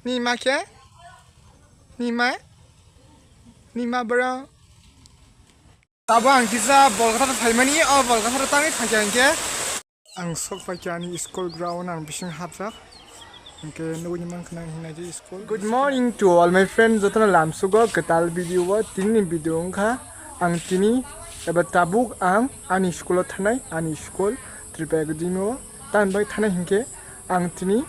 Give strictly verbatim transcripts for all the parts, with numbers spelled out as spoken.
Nima khe? Nima? Nima bro? Tabo ang kisa Bolkathar phaimani, o Bolkathar tangwi phaikha hinkhe. Ang sok phaikha ani school ground, ang bising hapjak. Hinkhe nugwi mankha nang hinai je school. Good morning to all my friends, jotono lamsugo kwtal video o, tini video wngkha ang tini eba tabuk ang ani school o thanai, ani school Tripura Academy o. Tamni bagwi thanai hinkhe ang tini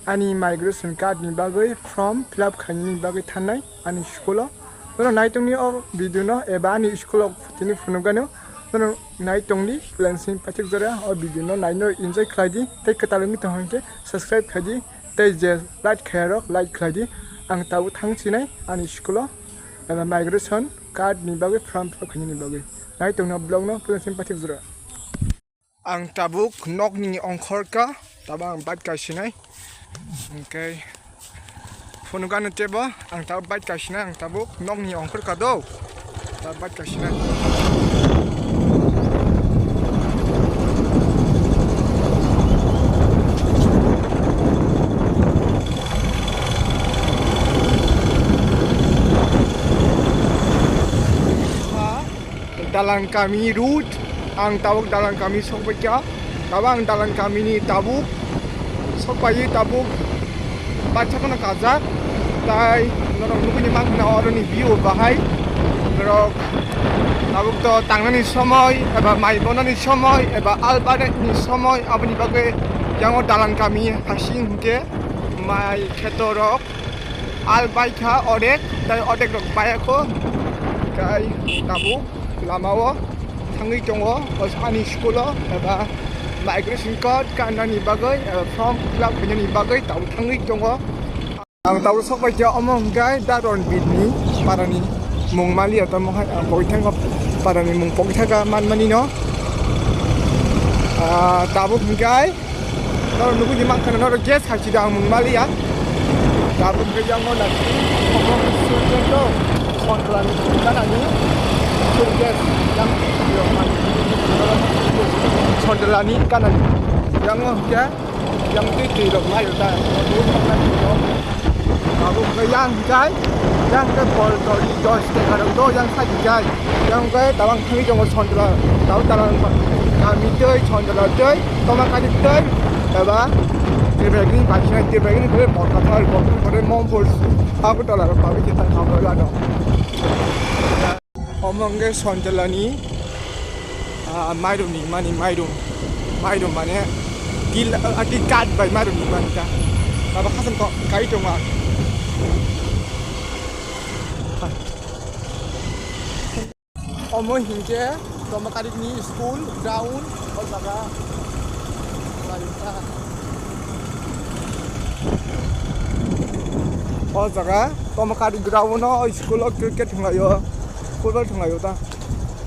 ani migration card ni bagwi form fill up khainani bagwi thanai ani school o. Nono nai tongni o video no eba ani school o tini phunukgano nono nai tongdi, plan sing paithak jora o video no nai no enjoy khlai di tei kwtal wngwi tong hinkhe subscribe khai di tei je like khaya rok like khlai di. Ang tabuk thang sinai ani school o eba migration card ni bagwi form fill up khainani bagwi nai tongni o vlog no plan sing paithak jora. Ang tabuk nokni ongkhorka, tabuk ang bike kaisinai. Hwnkhe phunukgano tebo, ang tabuk bike kaisinai, ang tabuk nokni ongkhorka do. Tabuk bike kaisinai. Dalang kami route, ang tabuk dalang kami sokbaikha. Tabuk ang dalang kami ni tabuk sokbaiwi tabuk baithakno kajak. Tai norok nugwi mankha na oroni view bahai. Norok tabuk to tangnani somoi eba mai bonani somoi eba albaret ni somoi, aboni bagwi yango dalang kami hasing hinkhe mai kheto rok al baikha odek, tai odek rok baiya kho. Kai tabuk lama o thangwi tongo, ani school o eba migration card kanani bagwi eba form fill up khainani bagwi tabuk thangwi tongo. Ang tabuk sokbaikha omo hwnkhe Daron Bit ni parani mung maliya, tamo hai ang pokithang parani mung pokithaka manmani no. Ah, tabuk hwnkhe Norok nugwi di mankha, norok gas hai chida ang mung maliya. Tabuk khe yang no nasi, omo student rok Sontrani kanani school gas yang Sontrani kanani. Yang no kya, yang twi twi rok mayo ta. Tabuk khe yang kai, yang khe pol tori dos taka rok do yang sai kai. Yang khe tabang thangwi tongo Sontra, tabuk dalang kami twi Sontra twi, Tomakari twi, eba Tripura ni bai sinai Tripura ni bole Bolkathar, Bolkathar bole Mompur, Agartala rok tabuk khe tang hamrok ano. Omo hwnkhe Sontrani, ah, mairum ni mani mairum, mairum mane til, ah, ati kat bai mairum ni mani ta. Tabuk hasan kok kai tongo ang. Omo hinkhe Tomakarik ni school ground o jaga. O jaga Tomakarik ground o school o cricket thwnglaio, football thwnglaio ta.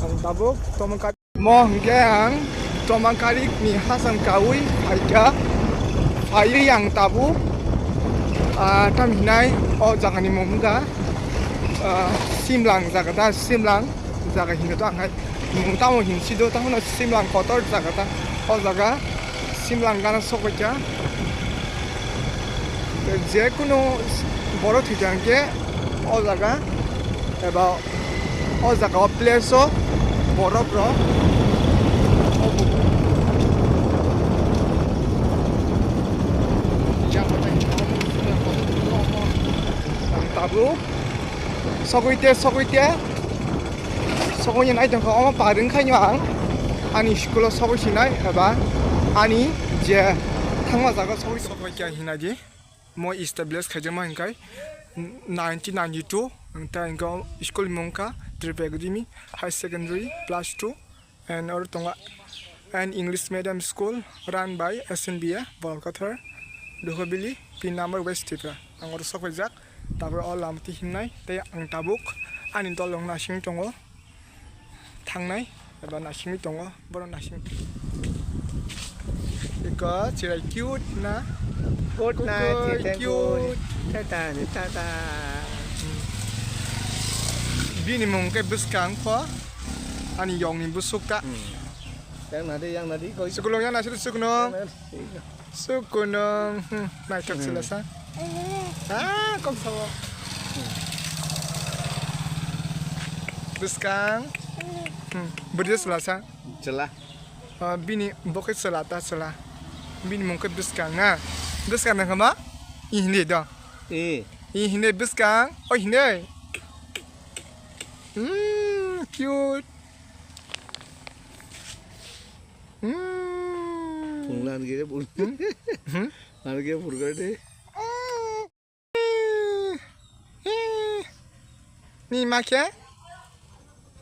Ang tabuk Tomakarik. Mo hwnkhe ang Tomakarik ni hasam kaui phaikha. Phaiwi ang tabuk, ah, tam hinai o jaga ni mung wngkha, ah, Simlang jaga ta, Simlang jaga hinwi to ang hai mung tamo hinsi do, tamo no Simlang kotor jaga ta, o jaga Simlang gana sokbaikha. Je kunu borok thwikha hwnkhe o jaga eba o jaga o place o borok rok tabuk sogwi te sogwi te sogwi nai tongkha. Omo par wngkhaino ang ani school o sogwi sinai eba ani je thangma jaga sogwi sogwi kya hinai di. Mo establish khaijakma hwnkhe nineteen ninety-two, hwnkhe school ni mung kha Tripura Academy High Secondary plus two, and oro tongo an English medium school run by S N B A, Bolkathar, Duhobili, pin number West Tripura. Ang oro sok paijak, tabuk o lama twi himnai, tei ang tabuk ani dol rok nasing tongo. Thangnai eba nasingwi tongo, borok nasing. Eko chirai cute na? Good na, Kukui cute and cute. Good. Tata, tata. Bini mung khe bwskang kho, ani yongni bwswk ta. Hmm. Yang nadi, yang nadi, koi. Sukulung yang nasi sukunung. Yang nadi. Sukunung, hmm, naithok sila sa. Ah, kok sao. Bwskang. Hmm, bwrwi chwla sa. Chwla. Ah, bini bo khe chwla ta chwla. Bini mung khe bwskang na. Bwskang nang ma? I hindi do. I. I hindi bwskang. O hindi. Hmm, cute. Hmm. Phung lan gire bul. Hmm? Hmm? Lan gire bul gire de. Ni ma khe?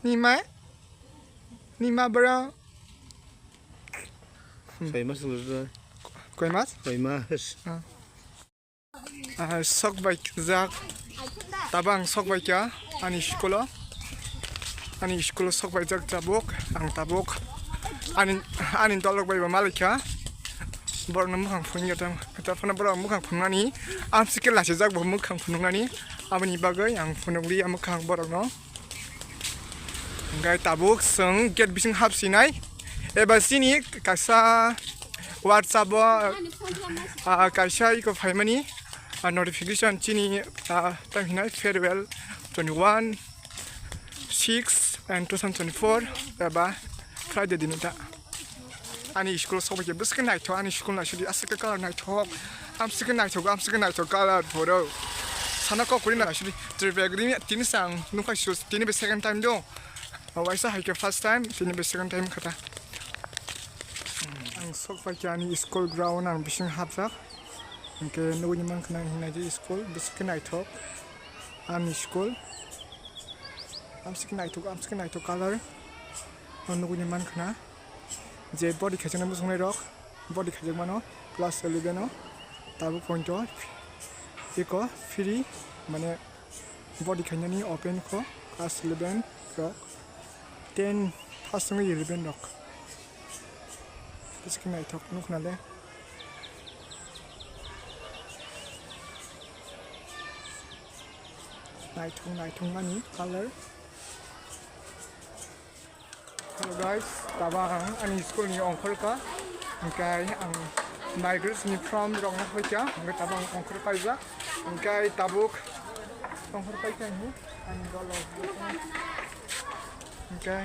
Ni ma? Ni ma bro? Soi mas lur. Koi mas? Soi mas. Ah. Ah, sok bai jak. Tabuk ang sok bai kha ani school o. Ani school o sok bai jak tabuk. Ang tabuk. Ani, ani dolok bai bo malik kha. Borok no mukhang phunukya tamo. Taphano borok mukhang phunuknani. Amsike lachijak bo mukhang phunuknani. Aboni bagwi ang phunukliya mukhang borok no. Hingke tabuk chwng gate bising hapsinai. Eba chini kaisa WhatsApp o, ah, kaisa iko phaimani, ah, notification chini, ah, tamo hinai farewell twenty-one six and two thousand twenty-four eba Friday dini ta. Ani school sok bai khe bwswk naithok, ani school naisidi aswk khe colour naithok, amswk khe naithok, amswk khe naithok colour phoro. Sana kok kwrwi naisidi Tripura grini tini sang nukha sus tini bai second time do. Waisa hai khe first time, tini bai second time khata. Ang sok bai khe ani school ground ang bising hapjak. Hingke nugui mankha hinai je school bwswk khe naithok ani school. Amswk khe naithok, amswk khe naithok colour. O nugui mankha. Je body khaijaknai muchungnai rok, body khaijakmano class eleven o tabuk point o eko free mane body khainani open kho class eleven rok, ten first wngwi eleven rok. Bwswk naithok nukna le. Naithok naithok mani colour. Hello guys, tabuk ang ani school ni ongkhor kha, hingke ang migrants ni form rok no hoikha, hingke tabuk ang ongkhor paijak, hingke tabuk ongkhor paikha hinwi ani dolo hingke,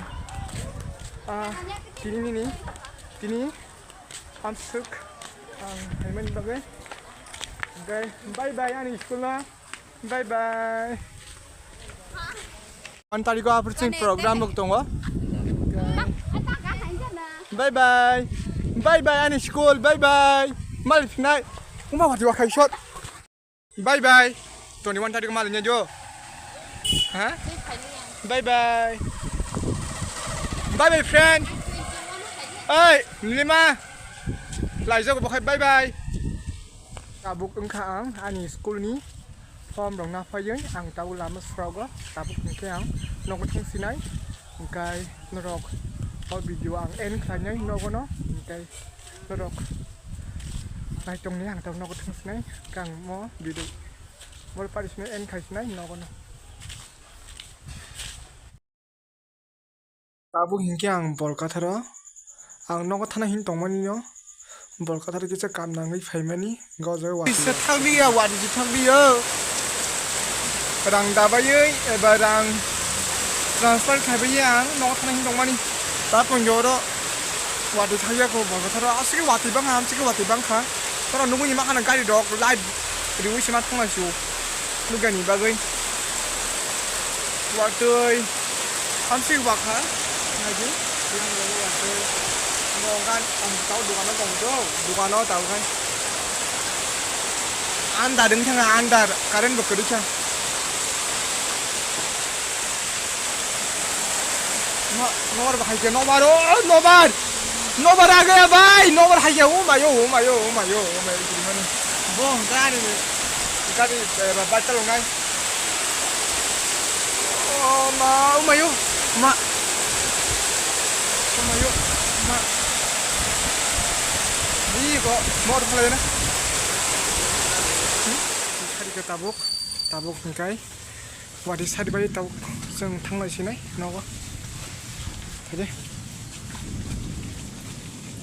ah, tini nini, tini amswk ang phaimani bagwi, hingke bye bye ani school no. Bye bye. One tarikh o aphuru chini program rok tongo. Bye bye. Bye bye ani school. Bye bye. Malik phinai. Uma wati wa khai shot. Bye bye. Twenty-one tarikh o malik nyo. Ha? Bye bye. Bye bye friend. Oi, Nilima. Laijak bo khai bye bye. Tabuk wngkha ang ani school ni form rok naphaiwi ang tabuk lama srogo, tabuk hwnkhe ang nogo thung sinai, hwnkhe norok o video ang end khlainai nogo no, hwnkhe norok naitongni ang tabuk nogo thung sinai, hwnkhe ang mo video bol pari sinai end khai sinai nogo no. Tabuk hinkhe ang Bolkatharo, ang nogo thana hin tongmani no, Bolkatharo kisa kam nangwi phaimani, hwnkhe o jaga watwi. Kisa thangdi ya, watwi thangdi ya. Rang dabaiwi eba rang transfer khaibai ang nogo thana hin tongmani. Ta pon joro watwi thangya ko Bolkatharo, aswk watwi bangkha, amswk watwi bangkha. Toro nugwi ni makhana gari rok light riwi sima thanglaisio. Nugani bagwi. Watwi. Amsik wakha. Naidi. Yang yang watwi. Nogan ang tau dukano tong do. Dukano tau khai. Andar wng thanga andar. Current bo kwrwi kha. No-, nobar bahai khe, nobar, oh, nobar! Nobar age bai, nobar hai khe, oh mayo, oh mayo, oh mayo, oh mayo, giri mani. Bo gari ni, gari, eh, ba, ba chalongnai. Oh ma, oh mayo, ma. Oh mayo, ma. Di ko, mor phalai na. Hmm? Sari ke tabuk, tabuk hingkai. Watwi sari bai tabuk chwng thanglai sinai nogo. Haide.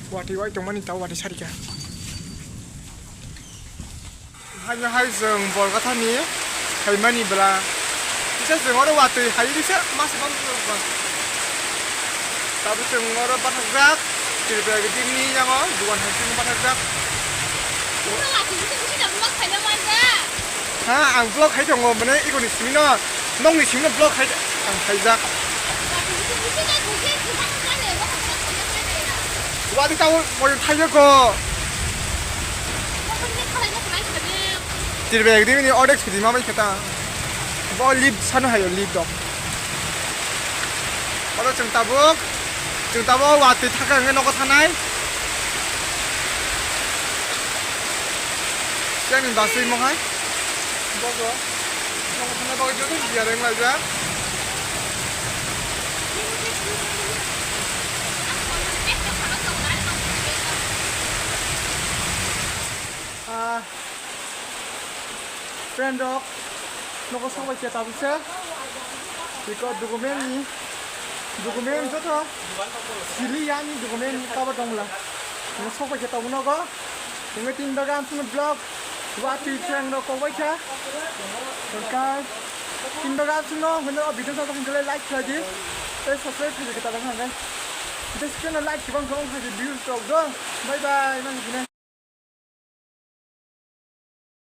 Watwi bai tongmani tabuk watwi sari kha. Ano hai chwng Bolgathani phaimani bwla. Kisa chwng oro watwi hai kisa masa bang. Tabuk chwng oro bathakjak. Tripura gidi ni yango dugan hai chwng bathakjak. Ha, ang vlog khai tongo, mane ikoni simi no, nokni simi no vlog khai, ang khaijak. Wadi tau mo thayo ko. Tirbe ekdin ni order sidi ma bai kheta. Bo lip sano hayo lip dok. Oro chwng tabuk, chwng tabuk watwi thaka hwnwi nogo thanai. Chini basui mo hai. Bogo. Nogo thanai bagwi joto biya reng laijak. Ah, friend rok, nogo sok bai khe tabuk se. Biko document ni, document joto sili yani document ni kabo dongla. Nogo sok bai khe tabuk nogo. Nungwi tin bagan sung vlog. Watwi chwng rok kok bai kha. Hwnkhe tin bagan sung no hwno video sa hwnkhe like khlai di. Tei subscribe khlai di khe tabuk hwnkhe. Description no like khe bang khe views rok do. Bye bye.